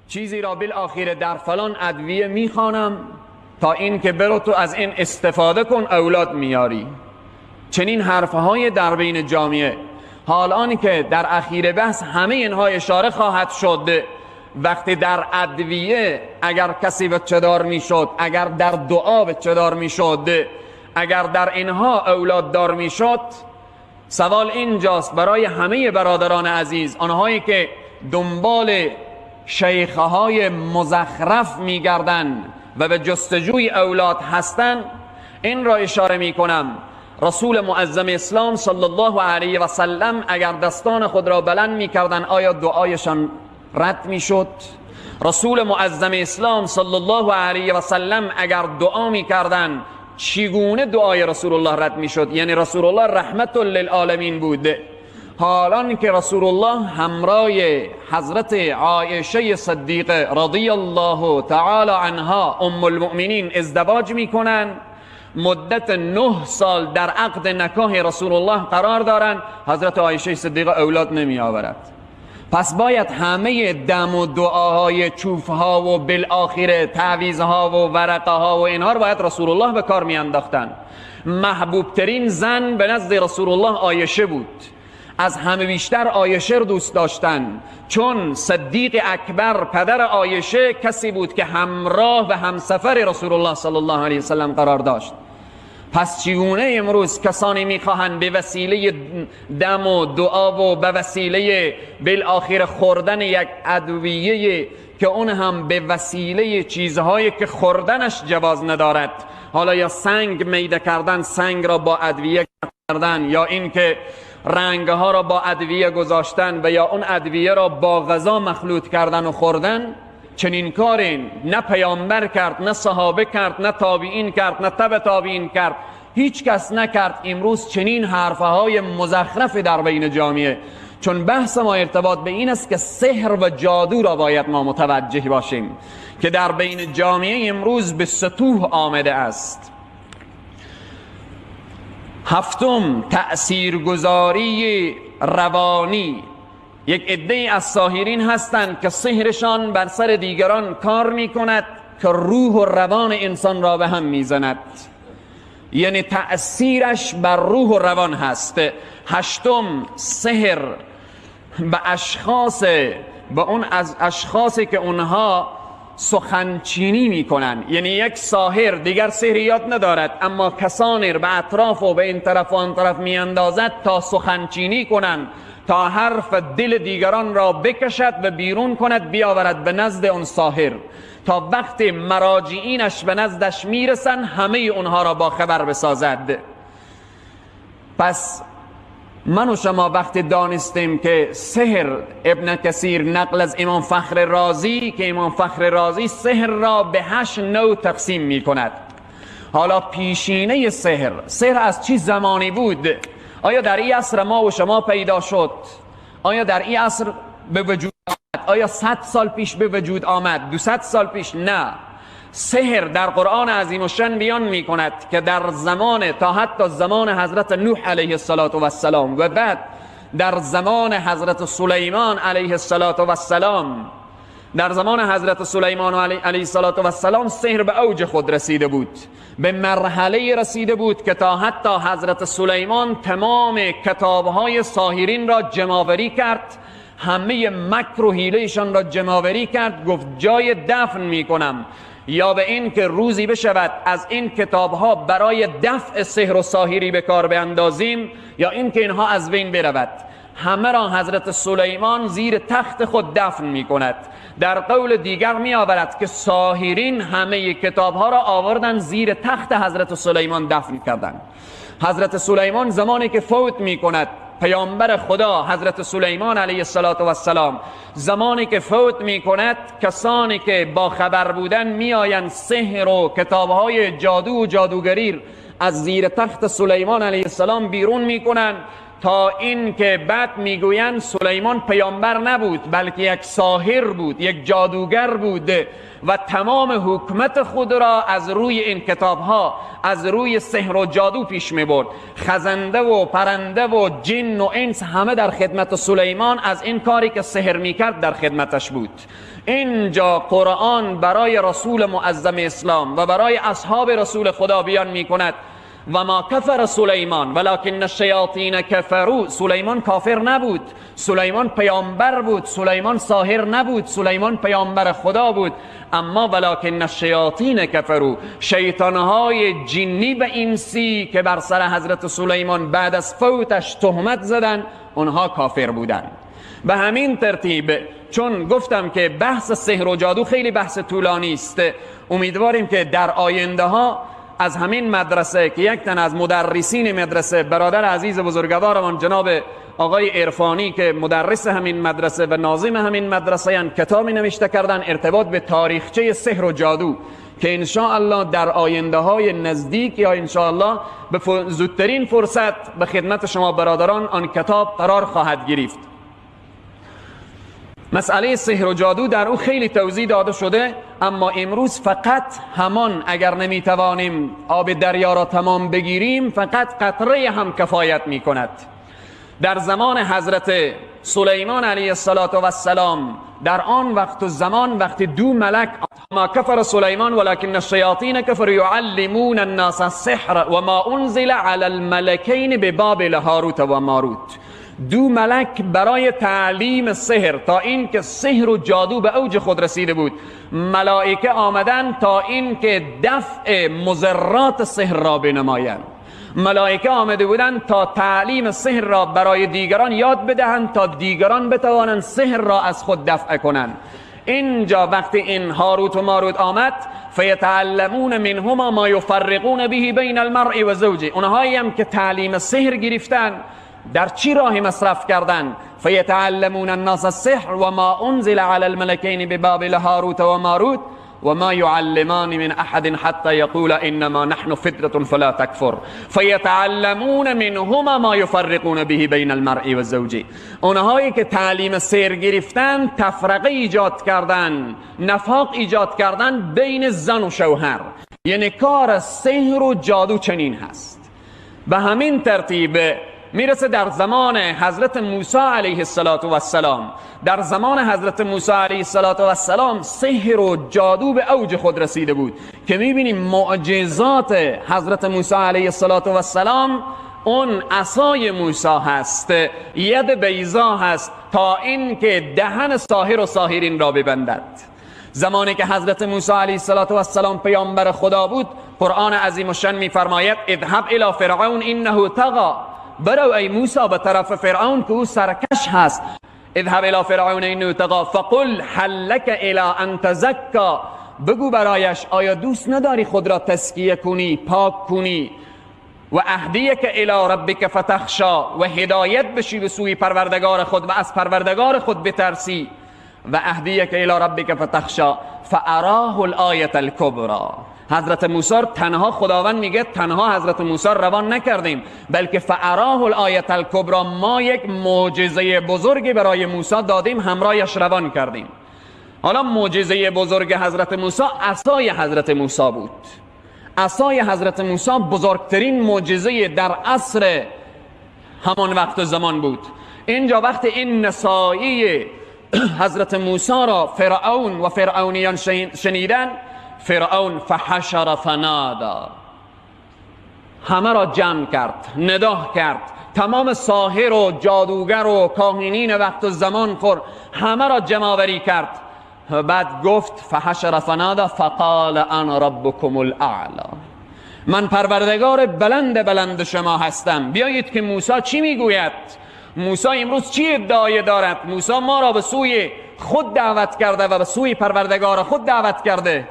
چیزی را بالاخره در فلان ادویه میخوانم تا این که برو تو از این استفاده کن اولاد میاری. چنین حرفهای در بین جامعه، حال آنی که در اخیر بحث همه اینها اشاره خواهد شد. وقتی در ادویه اگر کسی بچه دار میشد، اگر در دعا بچه دار میشد، اگر در اینها اولاد دار میشد، سوال اینجاست برای همه برادران عزیز، آنهایی که دنبال شیخهای مزخرف میگردن و به جستجوی اولاد هستن، این را اشاره میکنم. رسول معظم اسلام صلی الله علیه و سلم اگر دستان خود را بلند میکردن آیا دعایشان رد میشد؟ رسول معظم اسلام صلی الله علیه و سلم اگر دعا میکردن چگونه دعای رسول الله رد میشد؟ یعنی رسول الله رحمت للعالمین بود. حالان که رسول الله همراه حضرت عایشه صدیقه رضی الله تعالی عنها ام المؤمنین ازدواج میکنن، مدت 9 سال در عقد نکاح رسول الله قرار دارن، حضرت عایشه صدیقه اولاد نمی آورد. پس باید همه دم و دعاهای چوفها و بالآخره تعویذها و ورقه ها و اینها رو باید رسول الله به کار می انداختن. محبوب ترین زن به نزد رسول الله عایشه بود، از همه بیشتر عایشه رو دوست داشتن، چون صدیق اکبر پدر عایشه کسی بود که همراه و همسفر رسول الله صلی الله علیه وسلم قرار داشت. پس چگونه امروز کسانی میخواهند به وسیله دم و دعا و به وسیله بالآخر خوردن یک ادویه که اون هم به وسیله چیزهایی که خوردنش جواز ندارد، حالا یا سنگ میده کردن، سنگ را با ادویه کردن، یا اینکه رنگها را با ادویه گذاشتن و یا اون ادویه را با غذا مخلوط کردن و خوردن، چنین کاری نه پیامبر کرد، نه صحابه کرد، نه تابعین کرد، نه تبع تابعین کرد، هیچ کس نکرد. امروز چنین حرفهای مزخرف در بین جامعه، چون بحث ما ارتباط به این است که سحر و جادو را باید ما متوجه باشیم که در بین جامعه امروز به سطوح آمده است. هفتم، تأثیرگذاری روانی. یک عده از ساحرین هستند که سحرشان بر سر دیگران کار میکند که روح و روان انسان را به هم میزند، یعنی تأثیرش بر روح و روان هست. هشتم، سحر به اشخاص، به اون از اشخاصی که اونها سخنچینی میکنن، یعنی یک ساحر دیگر سحر یاد ندارد اما کسانی به اطراف و به این طرف و آن طرف میاندازد تا سخنچینی کنن، تا حرف دل دیگران را بکشد و بیرون کند، بیاورد به نزد اون ساحر، تا وقتی مراجعینش به نزدش میرسن همه اونها را با خبر بسازد. پس من و شما وقتی دانستیم که سحر، ابن کثیر نقل از امام فخر رازی که امام فخر رازی سحر را به 8 نوع تقسیم می کند. حالا پیشینه سحر، سحر از چه زمانی بود؟ آیا در این عصر ما و شما پیدا شد؟ آیا در این عصر به وجود آمد؟ آیا 100 سال پیش به وجود آمد؟ 200 سال پیش؟ نه. سحر در قرآن عظیم الشان بیان می کند که در زمان تا حتی زمان حضرت نوح علیه السلام و بعد در زمان حضرت سلیمان علیه السلام، در زمان حضرت سلیمان علیه السلام سحر به اوج خود رسیده بود، به مرحله رسیده بود که تا حتی حضرت سلیمان تمام کتابهای ساحرین را جمع‌آوری کرد، همه مکر و حیلهشان را جمع‌آوری کرد، گفت جای دفن میکنم یا به این که روزی بشود از این کتابها برای دفع سحر و ساحری به کار بیندازیم یا این که اینها از بین برود. همه را حضرت سلیمان زیر تخت خود دفن می کند. در قول دیگر می آورد که ساحرین همه کتابها را آوردن زیر تخت حضرت سلیمان دفن کردند. حضرت سلیمان زمانی که فوت می کند، پیامبر خدا حضرت سلیمان علیه السلام زمانی که فوت می کند، کسانی که با خبر بودن می آیند سحر و کتابهای جادو و جادوگری از زیر تخت سلیمان علیه السلام بیرون می کنند. تا این که بعد میگویند سلیمان پیامبر نبود، بلکه یک ساحر بود، یک جادوگر بود و تمام حکمت خود را از روی این کتاب ها، از روی سحر و جادو پیش می برد. خزنده و پرنده و جن و انس همه در خدمت سلیمان از این کاری که سحر میکرد در خدمتش بود. اینجا قرآن برای رسول معظم اسلام و برای اصحاب رسول خدا بیان میکند و ما کفر سلیمان ولکن الشیاطین کفروا. سلیمان کافر نبود، سلیمان پیامبر بود، سلیمان ساحر نبود، سلیمان پیامبر خدا بود. اما ولکن الشیاطین کفروا، شیطانهای جنی و انسی که بر سر حضرت سلیمان بعد از فوتش تهمت زدن، اونها کافر بودند. به همین ترتیب چون گفتم که بحث سحر و جادو خیلی بحث طولانی است، امیدواریم که در آینده ها از همین مدرسه که یک تن از مدرسین مدرسه، برادر عزیز بزرگوارمان جناب آقای عرفانی که مدرس همین مدرسه و ناظم همین مدرسه هستند، کتابی نوشته کردن ارتباط به تاریخچه سحر و جادو که انشاءالله در آینده های نزدیک یا انشاءالله به زودترین فرصت به خدمت شما برادران آن کتاب قرار خواهد گرفت. مسئله سحر و جادو در او خیلی توضیح داده شده، اما امروز فقط همان اگر نمیتوانیم آب دریا را تمام بگیریم، فقط قطره هم کفایت میکند. در زمان حضرت سلیمان علیه السلام، در آن وقت و زمان، وقتی دو ملک، ما کفر سلیمان ولكن الشیاطین کفروا یعلمون الناس السحر وما انزل علی الملکین ببابل هاروت و ماروت. دو ملک برای تعلیم سحر، تا اینکه سحر و جادو به اوج خود رسیده بود، ملائکه آمدن تا اینکه دفع مضرات سحر را بنمایند. ملائکه آمده بودند تا تعلیم سحر را برای دیگران یاد بدهند تا دیگران بتوانند سحر را از خود دفع کنند. اینجا وقتی این هاروت و ماروت آمد، فیتعلمون منهما ما یفرقون به بین المرء و زوجه. اونهایی هم که تعلیم سحر گرفتن در چی راه مصرف کردن؟ فیتعلمون الناس السحر وما انزل على الملكين ببابل هاروت وماروت وما يعلمان من احد حتى يقول انما نحن فتنة فلا تكفر فيتعلمون منهما ما يفرقون به بین المرء والزوج. اونهایی که تعلیم سحر گرفتن تفرقه ایجاد کردن، نفاق ایجاد کردن بین زن و شوهر. یعنی کار سحر و جادو چنین هست. به همین ترتیب میرسه در زمان حضرت موسی علیه السلام. در زمان حضرت موسی علیه السلام سحر و جادو به اوج خود رسیده بود که میبینیم معجزات حضرت موسی علیه السلام اون عصای موسی هست، ید بیضا هست، تا اینکه دهن ساحر و ساحرین را ببندد. زمانی که حضرت موسی علیه السلام پیامبر خدا بود، قرآن عظیم الشان میفرماید اذهب الی فرعون انه طغی. برو ای موسی به طرف فرعون که او سرکش هست. اذهب الى فرعون انه طغی فقل هل لك الى ان تزکا. بگو برایش آیا دوست نداری خود را تزکیه کنی، پاک کنی؟ و اهدیک الی ربک فتخشا، و هدایت بشی به سوی پروردگار خود و از پروردگار خود بترسی. و اهدیک الی ربک فتخشا فاراه الآیة الکبری. حضرت موسی تنها، خداوند میگه تنها حضرت موسی روان نکردیم، بلکه فاراه الآیة الکبری، ما یک معجزه بزرگی برای موسی دادیم، همراهش روان کردیم. حالا معجزه بزرگ حضرت موسی عصای حضرت موسی بود. عصای حضرت موسی بزرگترین معجزه در عصر همان وقت و زمان بود. اینجا وقت این نسایی حضرت موسی را فرعون و فرعونیان شنیدن، فرعون فحشر فنادا، همه را جمع کرد، ندا کرد، تمام ساحر و جادوگر و کاهنین وقت و زمان خور همه را جمع آوری کرد. بعد گفت فحشر فنادا فقال انا ربکم الاعلی، من پروردگار بلند بلند شما هستم. بیایید که موسی چی میگوید، موسی امروز چی ادعای دارد، موسی ما را به سوی خود دعوت کرده و به سوی پروردگار خود دعوت کرده.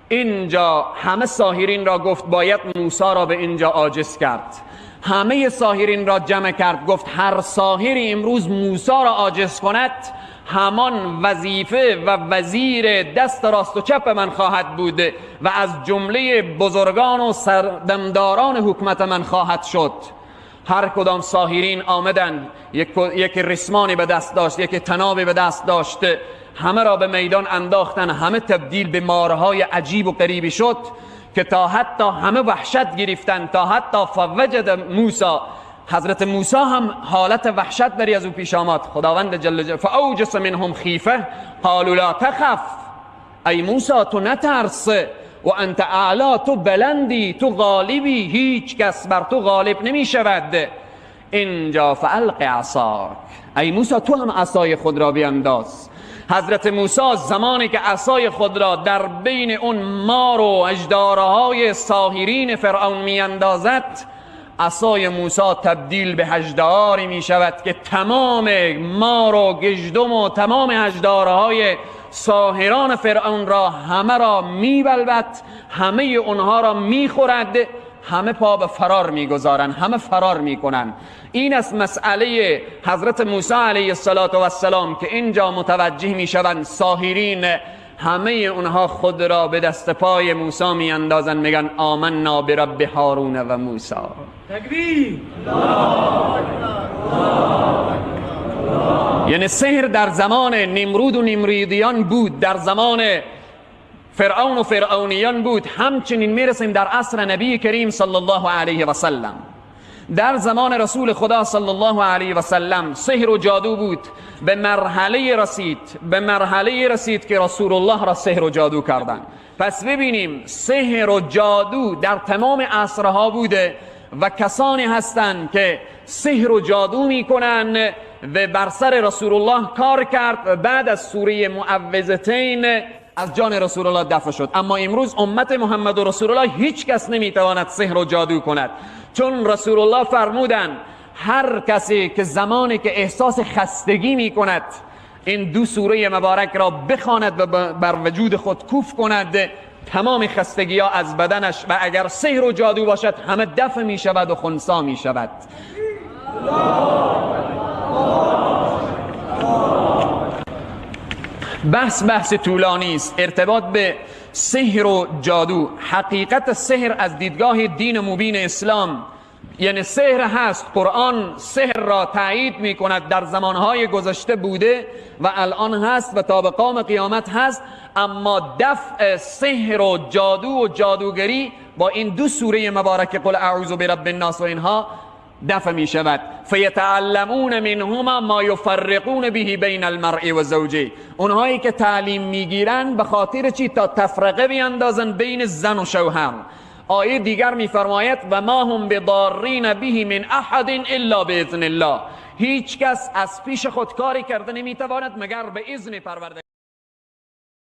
اینجا همه ساحرین را گفت باید موسی را به اینجا عاجز کرد. همه ساحرین را جمع کرد، گفت هر ساحری امروز موسی را عاجز کند همان وظیفه و وزیر دست راست و چپ من خواهد بود و از جمله بزرگان و سردمداران حکومت من خواهد شد. هر کدام ساحرین آمدن، یک رسمانی به دست داشت، یک تنابی به دست داشت، همه را به میدان انداختن، همه تبدیل به مارهای عجیب و غریبی شد که تا حتی همه وحشت گرفتن، تا حتی فوجد موسی، حضرت موسی هم حالت وحشت بری از او پیش آمد. خداوند جل جلاله فاوجس منهم خیفه قالوا لا تخف، ای موسی تو نترس، و انت اعلا، تو بلندی، تو غالبی، هیچ کس بر تو غالب نمی شود. اینجا فالق عصاک، ای موسی تو هم عصای خود را بینداز. حضرت موسی زمانی که عصای خود را در بین اون مار و اژدهاهای ساحرین فرعون میاندازد، عصای موسی تبدیل به اژدهاری می شود که تمام مار و گژدم و تمام اژدهارهای ساحران فرعون را همه را میبلبد، همه اونها را میخورد، همه پا به فرار میگذارن، همه فرار میکنن. این است مسئله حضرت موسی علیه السلام که اینجا متوجه میشوند ساحرین همه اونها خود را به دست پای موسی میاندازن، میگن آمنا برب هارون و موسی. تکبیر! یعنی سحر در زمان نمرود و نمریدیان بود، در زمان فرعون و فرعونیان بود، همچنین میرسیم در عصر نبی کریم صلی الله علیه و سلم. در زمان رسول خدا صلی الله علیه و سلم سحر و جادو بود، به مرحله رسید که رسول الله را سحر و جادو کردند. پس ببینیم سحر و جادو در تمام عصرها بوده و کسانی هستند که سحر و جادو میکنن و بر سر رسول الله کار کرد. بعد از سوره معوذتین از جان رسول الله دفع شد. اما امروز امت محمد و رسول الله هیچ کس نمیتواند سحر و جادو کند، چون رسول الله فرمودند هر کسی که زمانی که احساس خستگی میکند این دو سوره مبارک را بخواند و بر وجود خود کوف کند، تمام خستگی ها از بدنش و اگر سحر و جادو باشد همه دفع می شود و خنثی می شود. بحث طولانی است. ارتباط به سحر و جادو، حقیقت سحر از دیدگاه دین مبین اسلام، یعنی سحر هست، قرآن سحر را تایید می کند، در زمانهای گذشته بوده و الان هست و تا به قام قیامت هست. اما دفع سحر و جادو و جادوگری با این دو سوره مبارک قل اعوذ برب الناس و اینها دفع می شود. فیتعلمون منهما ما یفرقون به بین المرء و زوجه، اونهایی که تعلیم میگیرن به خاطر چی؟ تا تفرقه بیاندازن بین زن و شوهر. آیه دیگر میفرماید و ما هم بضارین به من احد الا باذن الله، هیچ کس از پیش خود کاری کرده نمیتواند مگر به اذن پروردگار.